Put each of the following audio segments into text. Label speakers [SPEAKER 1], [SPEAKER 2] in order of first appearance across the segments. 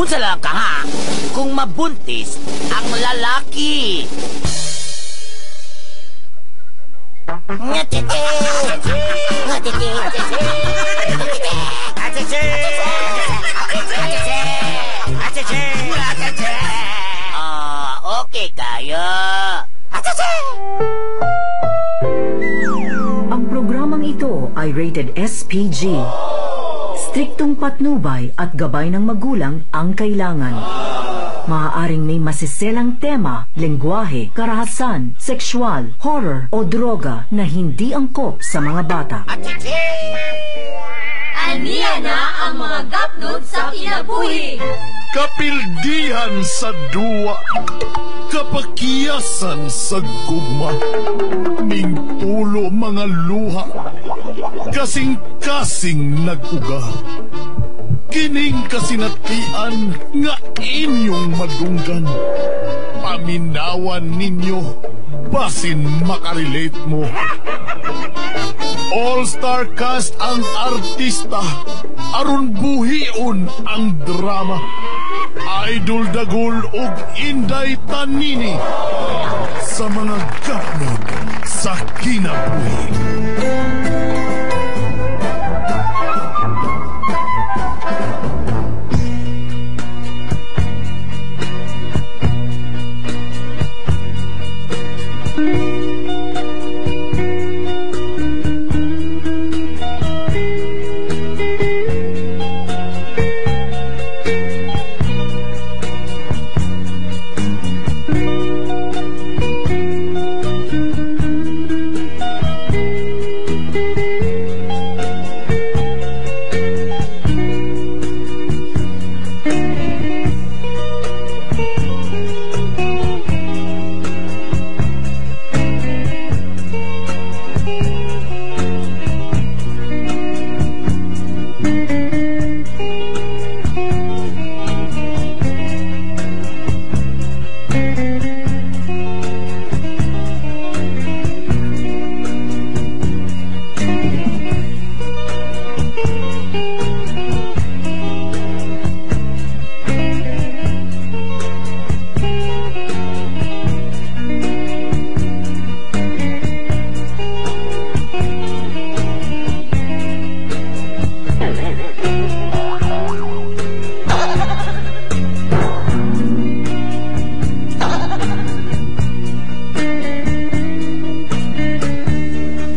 [SPEAKER 1] Unsa lang ka ha kung mabuntis ang lalaki? Ah, okay kayo.
[SPEAKER 2] Ang programang ito ay rated SPG. Striktong patnubay at gabay ng magulang ang kailangan. Maaaring may masiselang tema, lengguwahe, karahasan, sexual, horror o droga na hindi angkop sa mga bata.
[SPEAKER 3] Aniya na ang mga gapnod sa kinabuhi.
[SPEAKER 4] Kapildihan sa duwa, kapakiyasan sa gugma, mingtulo mga luha, kasing-kasing nag-uga. Kining kasinatian nga inyong madunggan, paminawan ninyo, basin makarelate mo. All-star cast ang artista, aron buhion ang drama. Idol Dagul ug Inday Tanini sa mga gapnod sa kinabuhi.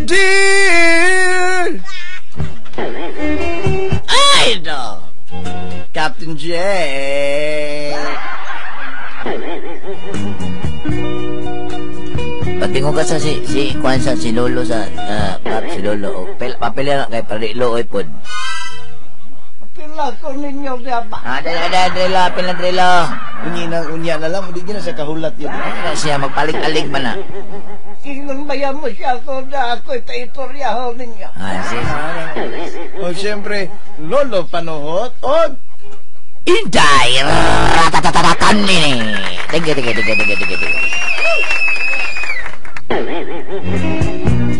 [SPEAKER 5] Dear
[SPEAKER 1] Idol!
[SPEAKER 5] Captain J.
[SPEAKER 1] Patingo ka sa si kuan sa si Lolo sa pap si Lolo o papel na kay parilo oy pod.
[SPEAKER 5] Pila ko ninyo diya ba?
[SPEAKER 1] Ah, dali dali dali pila dali.
[SPEAKER 5] Unya na lang, di na sa kahulat yun.
[SPEAKER 1] Ano siya magpalig-alig man na.
[SPEAKER 5] Ingon ba yan mo siya ako na ako'y taitoryaho ninyo?
[SPEAKER 1] Ah, si
[SPEAKER 5] O siyempre, Lolo Panuhot o
[SPEAKER 1] Inday ratatatatatan nini. Thank you, thank you, thank you, thank you, thank you, thank you.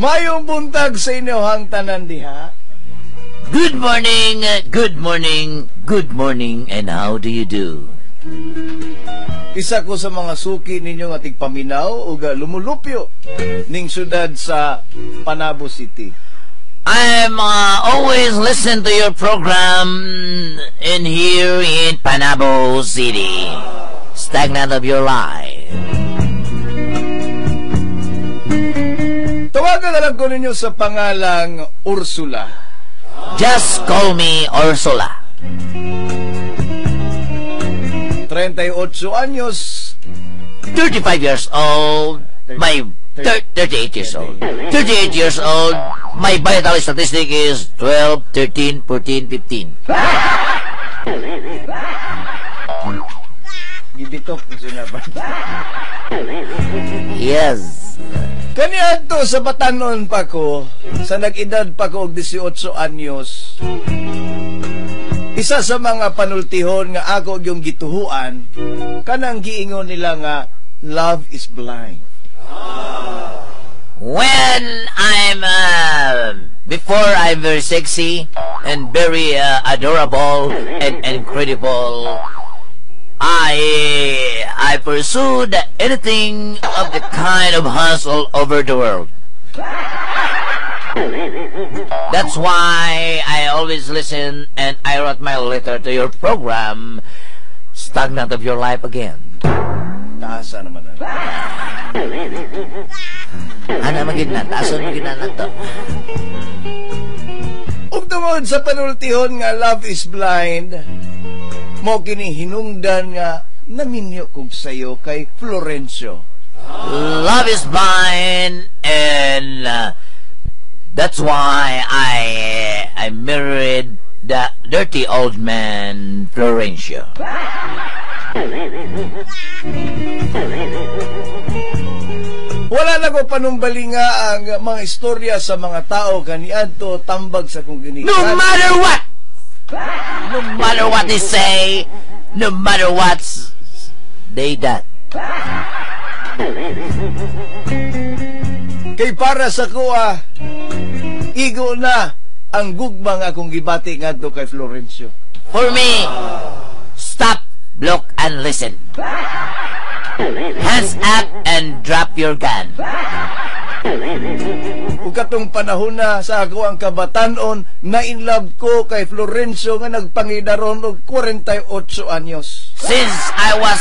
[SPEAKER 5] Mayong buntag sa inyohang tanan diha.
[SPEAKER 1] Good morning, good morning, good morning, and how do you do?
[SPEAKER 5] Isa ko sa mga suki ninyo nga tigpaminaw ug lumulupyo ning syudad sa Panabo City.
[SPEAKER 1] I'm always listen to your program in here in Panabo City. Stagnant of your life.
[SPEAKER 5] Tawagan na lang ko ninyo sa pangalang Ursula.
[SPEAKER 1] Just call me Ursula.
[SPEAKER 5] 38 anyos.
[SPEAKER 1] 35 years old. My 38 years old. 38 years old. My vital statistic is 12, 13, 14, 15.
[SPEAKER 5] Gibitok sila ba?
[SPEAKER 1] Yes.
[SPEAKER 5] Kaniadto sa batanon pa ko, sa nag-edad pa ko og 18 anyos, isa sa mga panultihon nga ako yung gituhuan, kanang giingon nila nga love is blind.
[SPEAKER 1] When I'm before I'm very sexy and very adorable and incredible, I pursued anything of the kind of hustle over the world. That's why I always listen and I wrote my letter to your program, Stagnant of Your Life Again.
[SPEAKER 5] Taasa naman na.
[SPEAKER 1] Ana magid na, taason magid na to.
[SPEAKER 5] Ug tungod sa panultihon nga love is blind, mo kini hinungdan nga naminyo kog sayo kay Florencio.
[SPEAKER 1] Love is blind and that's why I married the dirty old man Florencio.
[SPEAKER 5] Wala na ko panumbalinga ang mga istorya sa mga tao kaniadto tambag sa kong ginikan.
[SPEAKER 1] No matter what! No matter what they say, no matter what they done.
[SPEAKER 5] Kay para sa kuha, igo na ang gugma nga akong gibati ngadto kay Florencio.
[SPEAKER 1] For me, stop, look, and listen. Hands up and drop your gun.
[SPEAKER 5] Ug katong panahon na sa ako ang kabatanon, na in love ko kay Florencio nga nagpangidaron og 48 anyos.
[SPEAKER 1] Since I was,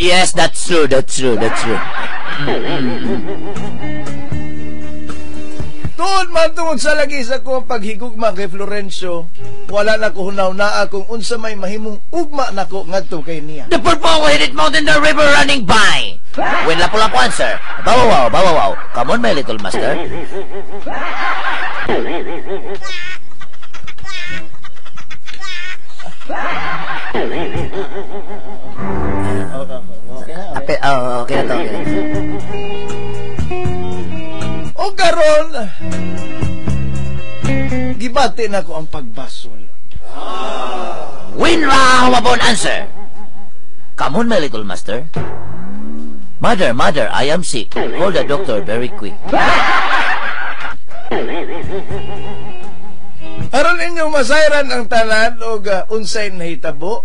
[SPEAKER 1] yes, that's true, that's true, that's true.
[SPEAKER 5] Tuod man tungod sa lagi sa akong paghigugma kay Florencio, wala na ko hunaw-naa kung unsa may mahimong ugma nako ngadto kay niya.
[SPEAKER 1] The purple headed mountain, the river running by. When Lapu-Lapu answer, bow wow, bow wow. Come on, my little master. Okay, oh, okay na to, okay na.
[SPEAKER 5] O karon, gibati na ko ang pagbasol.
[SPEAKER 1] Winra Humabon answer. Come on, my little master. Mother, mother, I am sick. Call the doctor very quick.
[SPEAKER 5] Aron inyong masayran ang tanan og unsay nahitabo,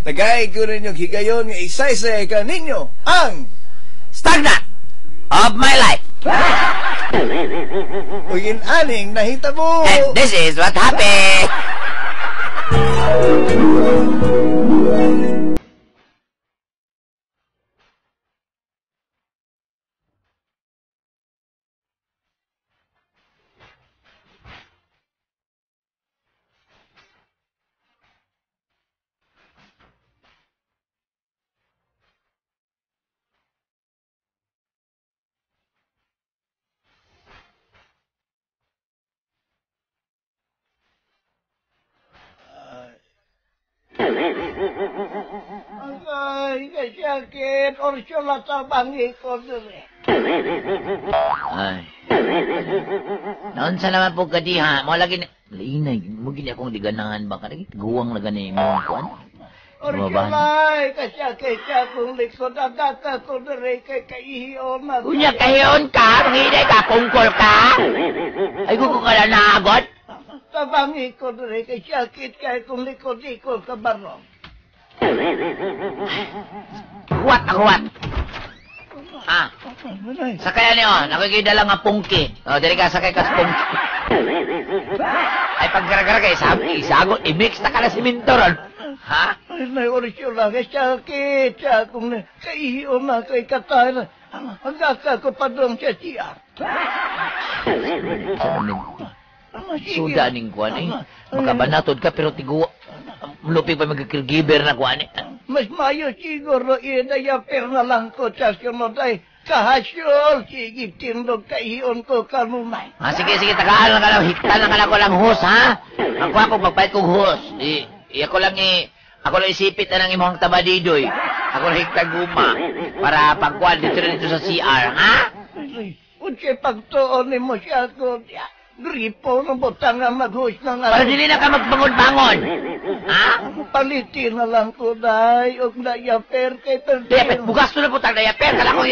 [SPEAKER 5] tagay ko ninyong higayon nga isaysay ka ninyo ang
[SPEAKER 1] Stagnant of my life.
[SPEAKER 5] Ug inaning nahitabo.
[SPEAKER 1] And this is what happened.
[SPEAKER 6] Ay, kasakit. Orsyola tabangi ko dire.
[SPEAKER 1] Ay. Naunsa naman po kadiha, mo lagi na lainay, mo gini akong diganahan ba ka guwang na gani mo kuan.
[SPEAKER 6] Orsyola, kasakit siya akong likod. Agata ko dire kay kaihion na.
[SPEAKER 1] Unya kahion ka, manginay ka, kungkol ka. Ay kuko ka na naagot.
[SPEAKER 6] Tabangi ko dire kay sakit kay akong likod-likod ka barong.
[SPEAKER 1] Huwat ako, huwat. Ah, sakay niyo, nakikita lang nga pungki. O, dili ka, sakay ka sa pungki. Ay, pagkaragara kay sabi, isago, i-mix na ka na siminto ron. Ha?
[SPEAKER 6] Ay, may orsyola kay sakit siya akong kaihion na kay katay. Agata ko pa doon sa CR.
[SPEAKER 1] Suda ning kuan eh. Makabanatod ka pero tiguwa. Lupi pa magkirgiver na kuan eh.
[SPEAKER 6] Mas mayo siguro i-diaper na lang ko sa sunod ay kahasyol. Sige, tindog kaihion ko kanunay.
[SPEAKER 1] Ah, sige, sige, tagaan lang ka lang. Hiktan lang ka lang ko lang hos, ha? Ako ako, magpahit kong hos. Ako lang ako lang isipit na ng imong tabadidoy. Ako lang hiktan guma. Para pagkuan dito na dito sa CR, ha?
[SPEAKER 6] Unsay pagtuon ni mo siya ko. Gripo ng butang nga maghus ng
[SPEAKER 1] Para dili na ka magbangon-bangon. Ha?
[SPEAKER 6] Palitin na lang ko, day. Og diaper kay perdi.
[SPEAKER 1] Diaper, bugas to na putang diaper. Kanang ko,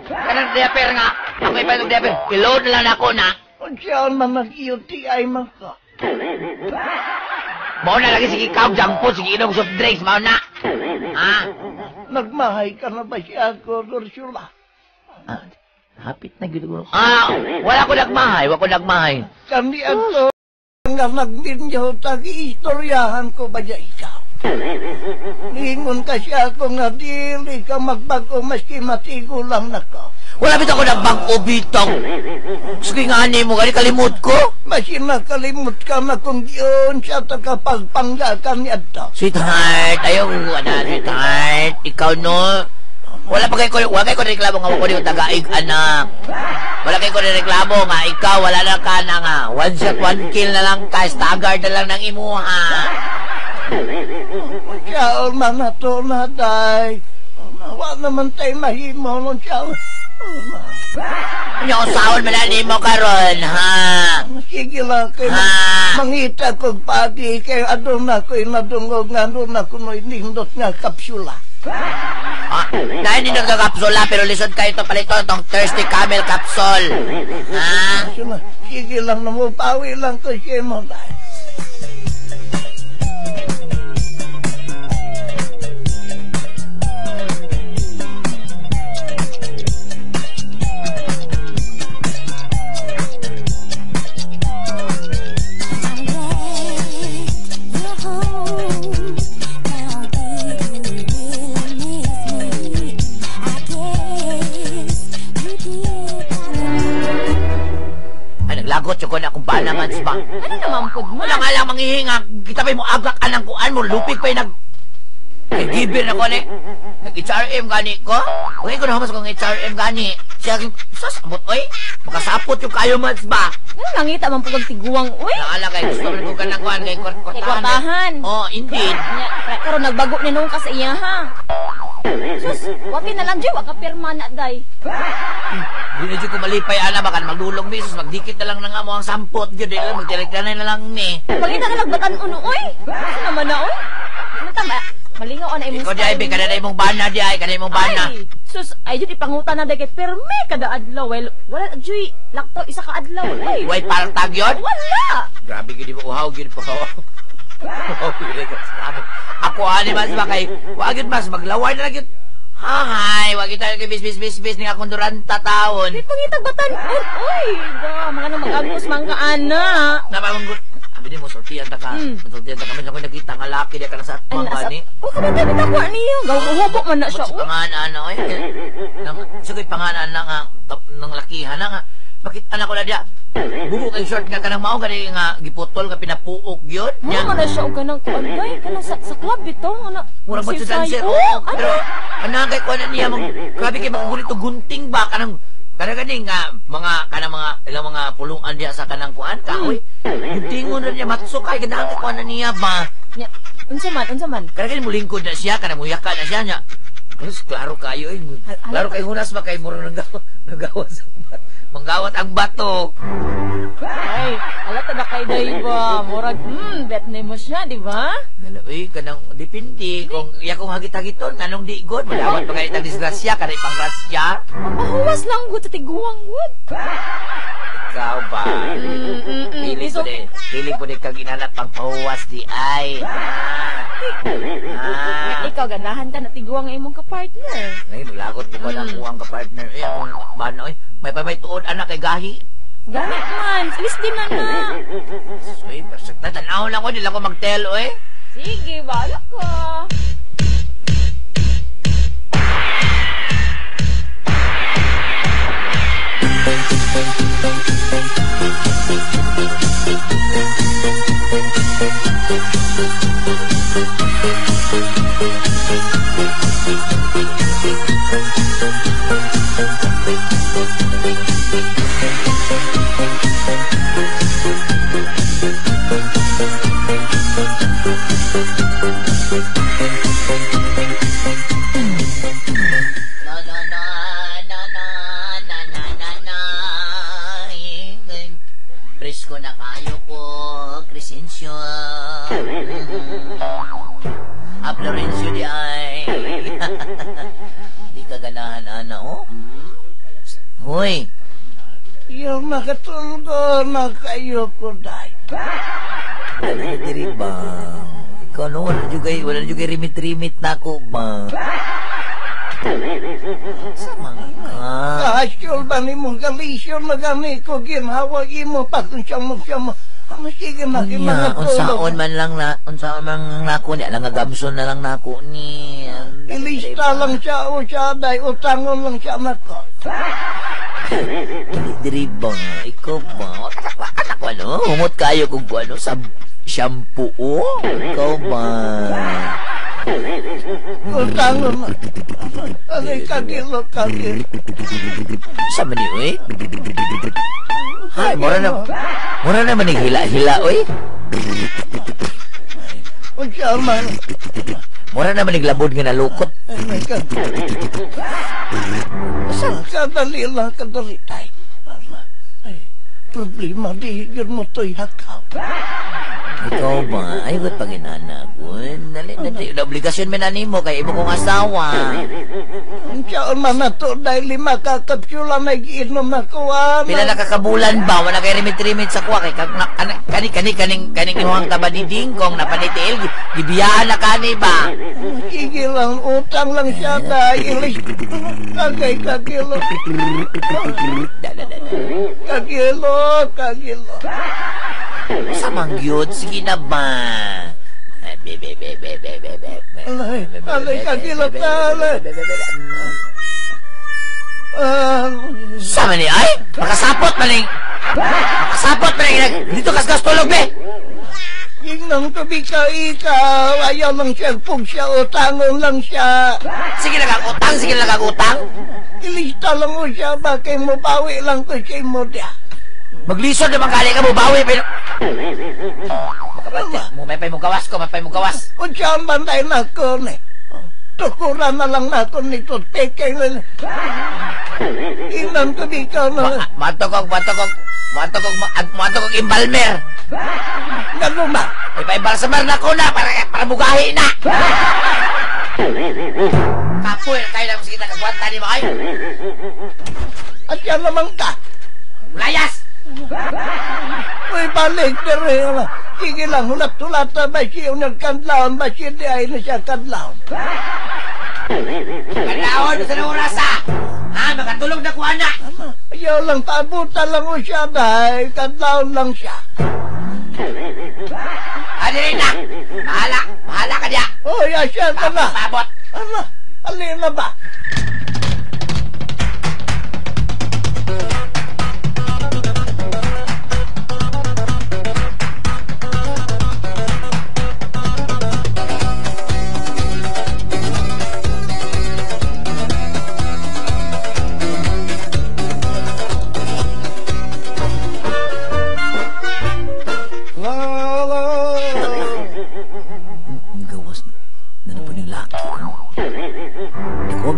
[SPEAKER 1] kanang diaper nga. Ako ipa diaper. I-load na lang ako na.
[SPEAKER 6] Unsaon man mag-UTI man ko.
[SPEAKER 1] Mao na lagi sige ikaw junk food, sige inom soft drinks, mao na. Ha?
[SPEAKER 6] Nagmahay ka na ba siya ko, Ursula?
[SPEAKER 1] Ah, hapit na gyud ko. Ah, wala ko nagmahay, wala ko nagmahay.
[SPEAKER 6] Kani ato nga nagminyo tag-istoryahan ko ba niya ikaw? Lingon ka siya ako nga dili ka magbago maski matigo lang nako.
[SPEAKER 1] Wala bitaw ko nagbag-o bitaw. Sige nga ni mo, gani kalimot ko.
[SPEAKER 6] Maski nakalimot ka na kung yun siya takapagpangga ka ni ato.
[SPEAKER 1] Sweetheart, ayaw ko na, sweetheart. Ikaw no. Wala pa kayo, wala kayo ko reklamo nga wako yung tagaig, anak. Wala kayo ko reklamo nga ikaw, wala na ka na nga. One shot, one kill na lang ka, stagger na lang ng imuha.
[SPEAKER 6] Siya, man na to na, day. Wa naman tayo mahimo nun siya.
[SPEAKER 1] Ano sahon man na mo karon, ha?
[SPEAKER 6] Sige lang kayo.
[SPEAKER 1] Ha?
[SPEAKER 6] Mangita kong pagi kay aduna ko'y nadungog nga aduna ko no'y nindot nga kapsula.
[SPEAKER 1] Ah, dahil nindot nga kapsula, pero lisod kayo ito palito itong Thirsty Camel Capsule. Ha?
[SPEAKER 6] Sige lang na mo, pawi lang ko siya mo.
[SPEAKER 1] Ay, naglagot yung ko na kung ba naman ba.
[SPEAKER 3] Ano naman pud man?
[SPEAKER 1] Wala nga lang manghihinga. Kita pa'y mo agak anang kuan mo. Lupig pa'y nag... Ay, gibir na ko ni. Nag-HRM gani ko. Okay ko na humas kong HRM gani. Siya, sus, amot, oy. Makasapot yung kayo mans ba?
[SPEAKER 3] Ano nangita man pud og tiguang, oy?
[SPEAKER 1] Naala kay gusto mo ko kanang kuan kay kwartahan.
[SPEAKER 3] Kwartahan.
[SPEAKER 1] Oh, indeed.
[SPEAKER 3] Nya, karon nagbago ni nung ka sa iya ha. Sus, wati na lang jud, wa ka pirma na day.
[SPEAKER 1] Di na jud ko malipay ana baka magdulong mi sus magdikit na lang nang amo ang sampot jud di lang magtirektanay na lang mi.
[SPEAKER 3] Pangita na lang batan uno oy. Asa naman na oy? Ano tama? Malingaw ana imong
[SPEAKER 1] Ikaw di ay be kada na imong bana di ay kada imong bana.
[SPEAKER 3] Ay, sus, ay jud ipangutan na day kay pirme kada adlaw. Well, wala jud lakto isa ka adlaw oy.
[SPEAKER 1] Way partag yon.
[SPEAKER 3] Wala.
[SPEAKER 1] Grabe gid mo uhaw gid po. Ako ani mas ba kay wa gyud mas maglaway na lang gyud. Hay, wa gyud tayo kay bis bis bis bis ni akong duranta taon.
[SPEAKER 3] Di pangitag batan-on oy. Da, mga nang mag-agos man ka ana.
[SPEAKER 1] Napamanggut. Abi ni mo sultian ta ka. Sultian ta kami ako nakita nga laki di ka na sa atmang gani.
[SPEAKER 3] Oh, kabantay bitaw ko niyo. Gawhubo man na siya.
[SPEAKER 1] Sa panganan na oy. Sugay panganan na nga ng lakihan na nga. Bakit anak ko na diya? Bubo kay short nga kanang mao gani nga giputol nga pinapuok gyud.
[SPEAKER 3] Mura man na siya og kanang kuan day, kanang sa club bitaw ana.
[SPEAKER 1] Mura ba siya dancer?
[SPEAKER 3] Oh,
[SPEAKER 1] Pero
[SPEAKER 3] ano?
[SPEAKER 1] ana kay kuan niya mag grabe kay makagulit og gunting ba kanang kanang gani nga mga kanang mga ilang mga pulungan diha sa kanang kuan kahoy. Guntingon ra niya matso kay ganahan kay kuan niya ba.
[SPEAKER 3] Nya, unsa man, unsa man?
[SPEAKER 1] Kanang gani mulingkod na siya kanang muyaka na siya niya. Mas klaro kayo eh. Klaro kay hunas ba kay mura nagawas manggawat ang bato.
[SPEAKER 3] Ay, alata na kay day ba? Murag, bet nimo siya, di ba?
[SPEAKER 1] Uy, kanang depende kung iya kong hagit-hagiton nganong di god malawat pa kay disgrasya kanay panggrasya.
[SPEAKER 3] Pahuwas lang gud sa tiguang gud.
[SPEAKER 1] Ikaw ba? Pili po di kag inanat pang pahuwas di ay.
[SPEAKER 3] Ikaw ganahan ka na tiguang imong ka-partner.
[SPEAKER 1] Ngay mulagot po ko ng kuwang ka-partner. Eh, akong bana oy. May pa may tuod anak kay gahi.
[SPEAKER 3] Gamit man, silis din na na.
[SPEAKER 1] Uy, basta tanaw lang ko, di lang ko mag-tell, oy.
[SPEAKER 3] Sige, bahala ka.
[SPEAKER 1] Na na na na na na na na na. Presko na kayo ko, Crescencio. Ah, Florencio di ay. Di ka ganahan, ana, oh. Hoy,
[SPEAKER 6] Yung nakatulgo na kayo ko, day.
[SPEAKER 1] Dali diri ba? Ikaw no, wala juga rimit-rimit na ako ba? Sama ka.
[SPEAKER 6] Kahasyol ba ni mong galisyon na gani ko ginhawa imo pakunsang mo siya mo. Ang sige na
[SPEAKER 1] Nya,
[SPEAKER 6] mga
[SPEAKER 1] unsaon man lang na, unsaon man nako ni, alang gamson na lang nako ni.
[SPEAKER 6] Ilista lang siya o siya day, utangon lang siya nako.
[SPEAKER 1] Dali diri ba? Ikaw ba? Anak ko ano? Humot kayo kung ano sa shampoo. Oh? Ikaw ba?
[SPEAKER 6] Utangon na. Alay, kagilo, kagilo.
[SPEAKER 1] Sa man ni, uy? Hay, mura na man hila-hila, uy.
[SPEAKER 6] Unsa man.
[SPEAKER 1] Mura na man labod nga nalukot.
[SPEAKER 6] Ay, kadali lang, kadali. Ay, ay, problema, di yun mo to'y hakaw.
[SPEAKER 1] Ikaw ba? Ay, ba't paginana ko? Dali, dali. Obligasyon man na nimo kay imo kong asawa.
[SPEAKER 6] Unsa man na to, dahil 5 ka kapsula na giinom na kuha.
[SPEAKER 1] Pila na kakabulan ba? Wala kay rimit-rimit sa kuha. Kay kaning imuhang tabadiding kong napanitiil, gibiyaan na kani ba?
[SPEAKER 6] Sige lang, utang lang siya dahil. Kagay, kagilo. Kagilo, kagilo.
[SPEAKER 1] Sa mangyod, sige na ba?
[SPEAKER 6] Alay, alay, kagilo, alay.
[SPEAKER 1] Sama ni, ay! Makasapot maning! Makasapot maning! Dito kaskas tulog, be!
[SPEAKER 6] Tingnan ko, bika, ikaw. Ayaw lang siya, pug siya, utangon lang siya.
[SPEAKER 1] Sige lang ang utang, sige lang ang utang.
[SPEAKER 6] Ilista lang mo siya, bakit mo bawi lang ko siya mo diya.
[SPEAKER 1] Maglisod naman kali ka mo, bawi, pero... May pay mo gawas ko, may pay mo gawas.
[SPEAKER 6] Kung siya ang banday na ko, ni. Tukuran na lang na ako nito, peke na. Tingnan ko, bika na.
[SPEAKER 1] Matokog embalmer.
[SPEAKER 6] Gano'n ba?
[SPEAKER 1] May pa-embalsamer na ko na, para bugahi na. Kapoy, kayo lang sige nagagwanta ni mo, ay.
[SPEAKER 6] At yan naman ka.
[SPEAKER 1] Layas!
[SPEAKER 6] Uy, balik na rin. Sige lang, hulat-hulat na ba siya nagkadlaon, ba siya di ay na siya kadlaon.
[SPEAKER 1] Kadlaon, sa na orasa? Ha, makatulog na kuha na.
[SPEAKER 6] Ayaw lang, paabutan lang o siya dahil kadlaon lang siya.
[SPEAKER 1] Alin na! Mahala! Mahala ka niya!
[SPEAKER 6] Uy, asya ka na!
[SPEAKER 1] Paabot!
[SPEAKER 6] Ano? Alin na ba?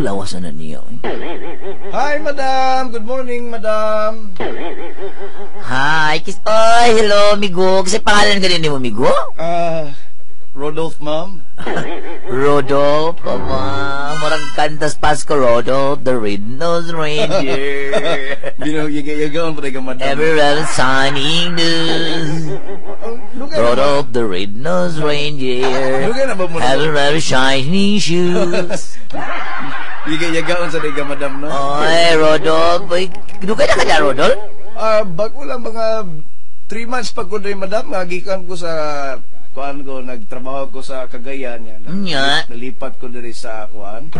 [SPEAKER 1] Lawasan na niya. Eh.
[SPEAKER 5] Hi, madam. Good morning, madam.
[SPEAKER 1] Hi. Kiss. Oy, hello, migo. Kasi pangalan ka din mo, migo?
[SPEAKER 5] Rodolph, ma'am.
[SPEAKER 1] Rodolph, mama. Murag kantas Pasko, Rodolph, the red-nosed reindeer.
[SPEAKER 5] Binagyagayagaan pa tayo, madam.
[SPEAKER 1] Every red shining news. Rodolph, the red-nosed reindeer. Every red shining shoes.
[SPEAKER 5] Yagayagaan sa tayo, madam, no?
[SPEAKER 1] Oy, Rodolph. Dugay na ka niya, Rodolph?
[SPEAKER 5] Bago lang mga 3 months pa ko rin, madam. Magikan ko sa... Kuan ko, nagtrabaho ko sa Cagayan. Yan. Nalipat ko diri sa kuan.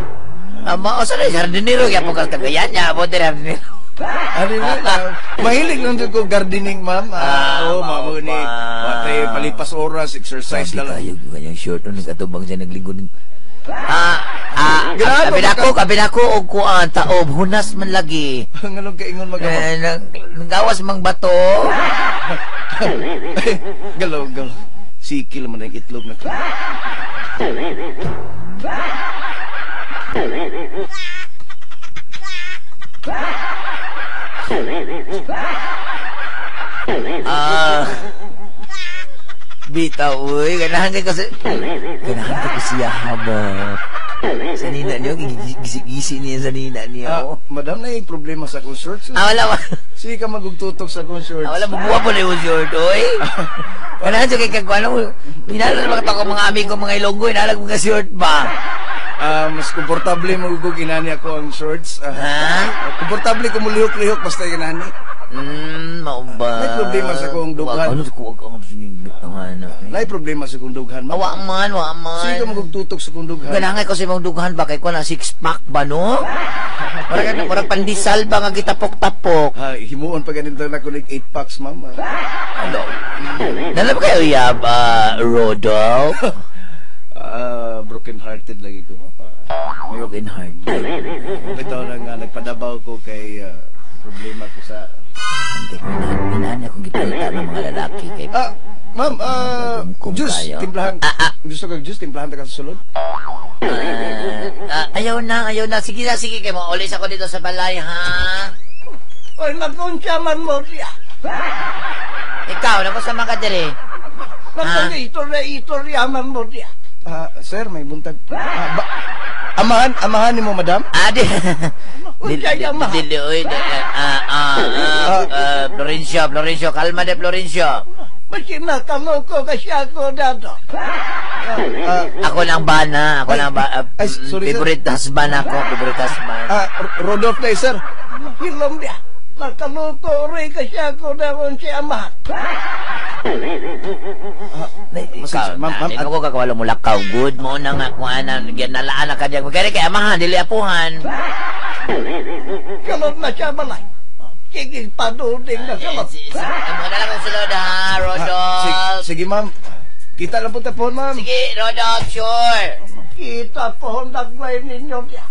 [SPEAKER 1] Ama, o saan na hardinero? Kaya po ka Cagayan niya. Abo din hardinero.
[SPEAKER 5] Mahilig lang din ko gardening, ma'am. Oo, ma'am. Watay palipas oras, exercise na lang.
[SPEAKER 1] Kayo, kanyang short. Nag-atubang siya, naglingkod. Abi na ko, og kuan, taob, hunas man lagi.
[SPEAKER 5] Nganong kaingon magama?
[SPEAKER 1] Nanggawas mang bato.
[SPEAKER 5] Galaw, galaw. Sikil man ang itlog na ka.
[SPEAKER 1] Bitaw, uy. Ganahan kayo kasi... Ganahan kayo siya, haba. Sa nina niyo, gisi-gisi niya sa nina niya.
[SPEAKER 5] Ah, madam, na yung problema sa akong shorts.
[SPEAKER 1] Ah, wala.
[SPEAKER 5] Sige ka magugtutok sa akong shorts.
[SPEAKER 1] Ah, wala, bubuha po na yung short, oy. Kanahan siya kay kagwano mo. Hinala na mga mga amigo, mga Ilonggo, hinalag mga short ba?
[SPEAKER 5] Ah, mas komportable mo kung inani ako ang shorts. Ah,
[SPEAKER 1] Ha?
[SPEAKER 5] komportable ko mulihok-lihok basta inani.
[SPEAKER 1] Mao ba?
[SPEAKER 5] May problema sa akong dughan.
[SPEAKER 1] Ano ko ang ano?
[SPEAKER 5] Nay problema sa akong dughan, ma'am.
[SPEAKER 1] Wa man, wa man.
[SPEAKER 5] Sige ka magugtutok sa akong dughan.
[SPEAKER 1] Ganangay ko sa imong dughan ba kay ko na six pack ba no? Murag murag pandesal ba nga gitapok-tapok.
[SPEAKER 5] Ha, himuon pa ganito na ko 8 packs, ma'am.
[SPEAKER 1] Ano? Nala ba kayo uyab, Rodolph?
[SPEAKER 5] Ah, broken hearted lagi ko.
[SPEAKER 1] Broken heart.
[SPEAKER 5] Ito na nga nagpadabaw ko kay problema ko sa
[SPEAKER 1] Hindi, inaan akong gipalita ng mga lalaki kay
[SPEAKER 5] Ah, ma'am, juice,
[SPEAKER 1] kayo.
[SPEAKER 5] timplahan. Gusto kag juice, timplahan ta ka sa sulod?
[SPEAKER 1] Ayaw na, ayaw na. Sige na, sige. Kay mo ulis ako dito sa balay, ha?
[SPEAKER 6] Oy, nagunsa man mo siya.
[SPEAKER 1] Ikaw, nakusa man ka diri?
[SPEAKER 6] Nagkang-istorya-istorya man mo siya.
[SPEAKER 5] Ah, sir, may buntag. Ah, amahan ni mo, madam?
[SPEAKER 1] Ah, di.
[SPEAKER 6] Unsay amahan?
[SPEAKER 1] Dili, oy. Florencio, Florencio, kalma de, Florencio.
[SPEAKER 6] Masin nakaloko kasi ako dato.
[SPEAKER 1] Ako lang bana, ako lang ba.
[SPEAKER 5] Ay, sorry, sir.
[SPEAKER 1] Favorite husband ako, favorite husband.
[SPEAKER 5] Ah, Rodolph na, sir.
[SPEAKER 6] Hilom niya. Nakaloko rin kasi ako daon si amahan.
[SPEAKER 1] Ikaw,
[SPEAKER 5] ma'am, ma'am,
[SPEAKER 1] na, ko kakawalo mo lakaw. Good mo na nga kung ano, nalaan na ka diyan. Kaya kay amahan, dili apuhan.
[SPEAKER 6] Kalot na siya balay. Sige, paduling na kalot.
[SPEAKER 1] Mo na lang ang sulod, ha, Rodolph.
[SPEAKER 5] Sige, ma'am. Kita lang po tapon, ma'am.
[SPEAKER 1] Sige, Rodolph, sure.
[SPEAKER 6] Kita po ang nagmay ninyo niya.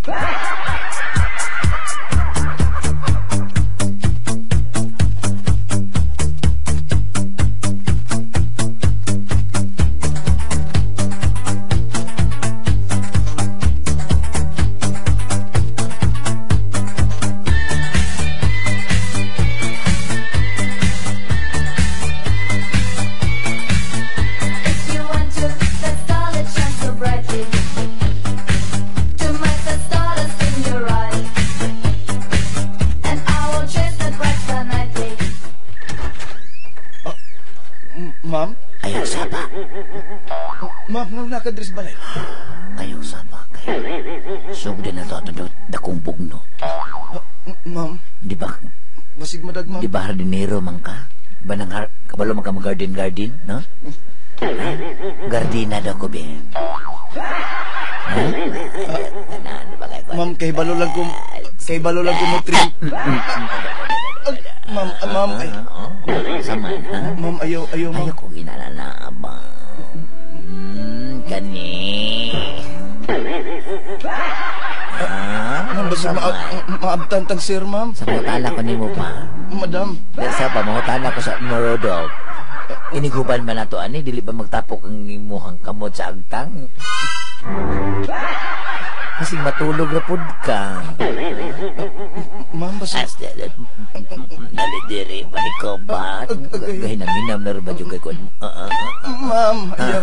[SPEAKER 5] Ma'am?
[SPEAKER 1] Ayaw saba.
[SPEAKER 5] Ma'am, nung nakadres balay.
[SPEAKER 1] Ayaw saba kayo. Sugdan na to ato dakong bugno.
[SPEAKER 5] Ma'am?
[SPEAKER 1] Di ba?
[SPEAKER 5] Basig madag, ma'am.
[SPEAKER 1] Di ba hardinero man ka? Ba nang kabalo man ka mag-garden-garden, no? Ha? Gardina daw ko, Ben. Ha?
[SPEAKER 5] Ma'am, kay balo lang ko mo trim. Ma'am, ma'am, ay.
[SPEAKER 1] Sama, ha?
[SPEAKER 5] Ma'am, ayaw, ayaw, ma'am.
[SPEAKER 1] Ayaw ko ginalala, ba? Kani.
[SPEAKER 5] Ma'am, basta maabtan tang sir, ma'am.
[SPEAKER 1] Sa mangutana ko nimo pa.
[SPEAKER 5] Madam.
[SPEAKER 1] Sa pa, mangutana ko sa Morodok. Iniguban man nato ani, dili ba magtapok ang imuhang kamot sa agtang? Kasi matulog na pud ka.
[SPEAKER 5] Ma'am, basta...
[SPEAKER 1] Dali diri, ba ikaw ba? Gahinam-hinam na rin ba yung kay
[SPEAKER 5] Ma'am, ayaw.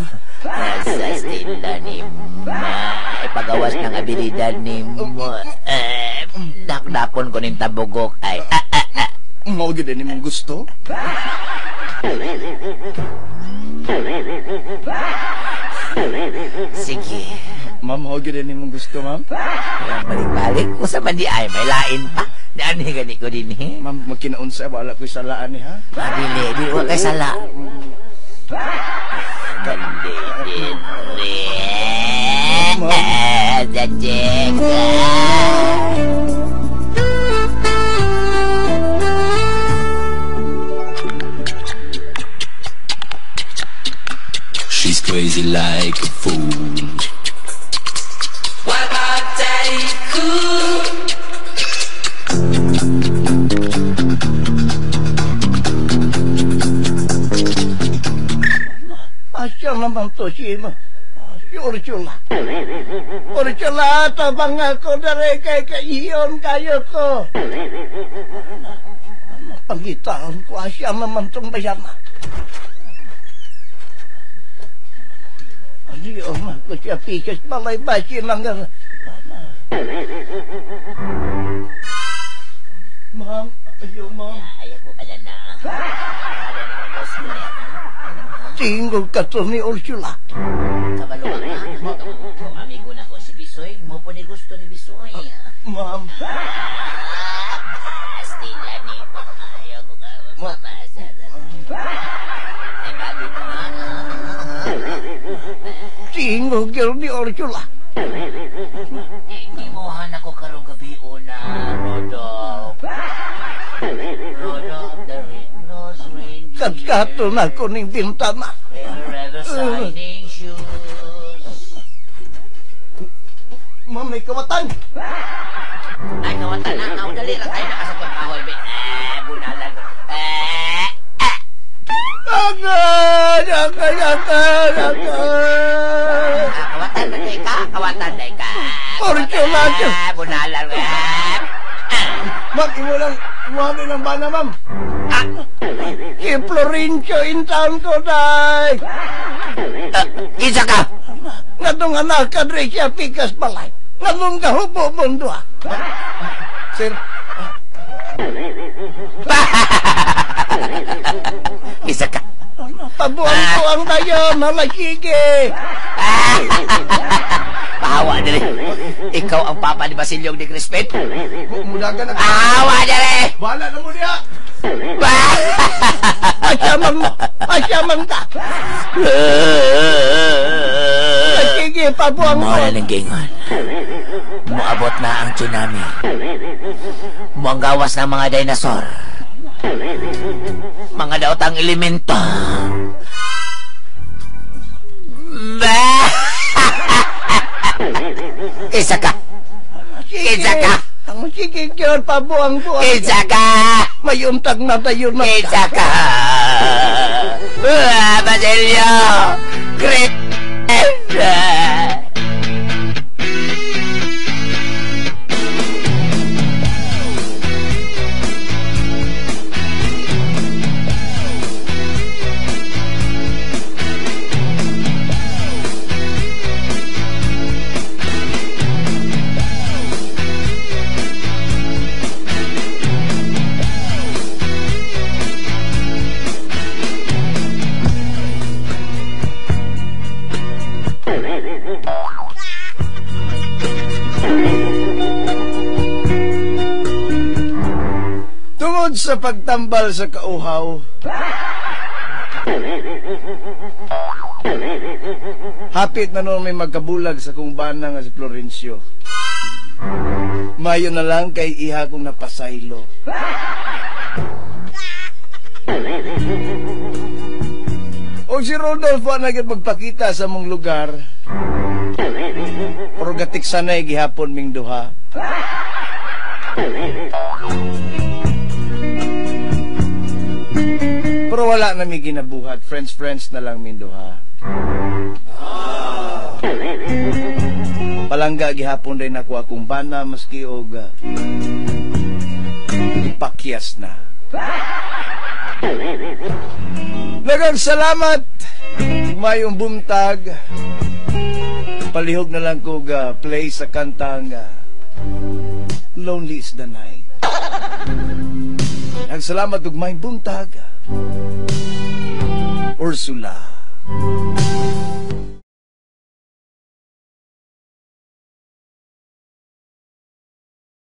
[SPEAKER 1] Sa stila ni ma. Ipagawas ng abilidad ni mo. Nakdapon ko ning tabugok. Ay,
[SPEAKER 5] Mao gyud ni mong gusto?
[SPEAKER 1] Sige.
[SPEAKER 5] Ma'am, mao gyud ni mong gusto, ma'am?
[SPEAKER 1] Balik-balik ko sa mandi ay may lain pa. Dani gani ko din eh.
[SPEAKER 5] Ma'am, magkinaunsa wala ko'y salaan ni ha.
[SPEAKER 1] Dili, dili wa kay sala. Dili, dili. Ma'am.
[SPEAKER 7] She's crazy like a fool.
[SPEAKER 8] What about Daddy Cool?
[SPEAKER 6] Asya naman to si Ursula. Ursula, tabang ako na rin kay kaiyon kayo ko. Pangitaan ko, asya naman tong bayana. Ano yun, ako siya pikas balay basi lang Tingog ka to ni Ursula.
[SPEAKER 1] Kabalo ka. Amigo na ko si Bisoy. Mo po ni gusto ni Bisoy.
[SPEAKER 5] Ma'am.
[SPEAKER 1] Stila ni mo. Ayaw ko ka. Mapasa. Ay, babi mo.
[SPEAKER 6] Tingog yun ni Ursula.
[SPEAKER 1] Imuhan ako karong gabi una, Rodolph. Rodolph, the red-nosed reindeer.
[SPEAKER 6] Katkato na ko ning bintana.
[SPEAKER 1] Forever shining shoes.
[SPEAKER 5] Ma'am, may kawatan.
[SPEAKER 1] Ay, kawatan na. Aw, dali lang tayo nakasakot kahoy. Eh, bunalan. Eh, eh.
[SPEAKER 6] Agad! Agad! Agad! Agad!
[SPEAKER 1] Kawatan na day ka. Kawatan day ka.
[SPEAKER 6] Ursula!
[SPEAKER 1] Bunalan.
[SPEAKER 5] Ma'am, imo lang. Imo lang bana, ma'am.
[SPEAKER 6] Si Florencio in town ko, day!
[SPEAKER 1] Isa ka!
[SPEAKER 6] Ngadong anak ka, dre siya pikas balay. Ngadong kahubo mundo, ah.
[SPEAKER 5] Sir.
[SPEAKER 1] Isa ka.
[SPEAKER 6] Pabuang-buang tayo, malasige.
[SPEAKER 1] Pahawa dali. Ikaw ang papa ni Basilio ni Crispin.
[SPEAKER 5] Mudagan na.
[SPEAKER 1] Pahawa dali.
[SPEAKER 5] Bahala na mo niya.
[SPEAKER 6] Asyaman mo. Asyaman ka. Sige, pabuang-buang.
[SPEAKER 1] Mawala ng gingon. Muabot na ang tsunami. Muanggawas ng mga dinosaur. Mga daotang elemento. Isa ka. Isa ka.
[SPEAKER 6] Ang sige, Diyos, pabuang-buang.
[SPEAKER 1] Isa ka.
[SPEAKER 6] Mayuntag na tayo na.
[SPEAKER 1] Isa ka. Basilio. Great.
[SPEAKER 5] Tungod sa pagtambal sa kauhaw, hapit na noon may magkabulag sa kong bana nga si Florencio. Mayo na lang kay iha kong napasaylo. O si Rodolfo ang nagyod magpakita sa mong lugar. Pero gatik sanay gihapon ming duha. Pero wala na mi ginabuhat. Friends na lang min duha. Palangga gihapon din ako akong bana maski og pakyas na. Daghang salamat. Mayong buntag. Palihog na lang ko play sa kantang Lonely is the Night. Ang salamat ug mayong buntag. Ursula.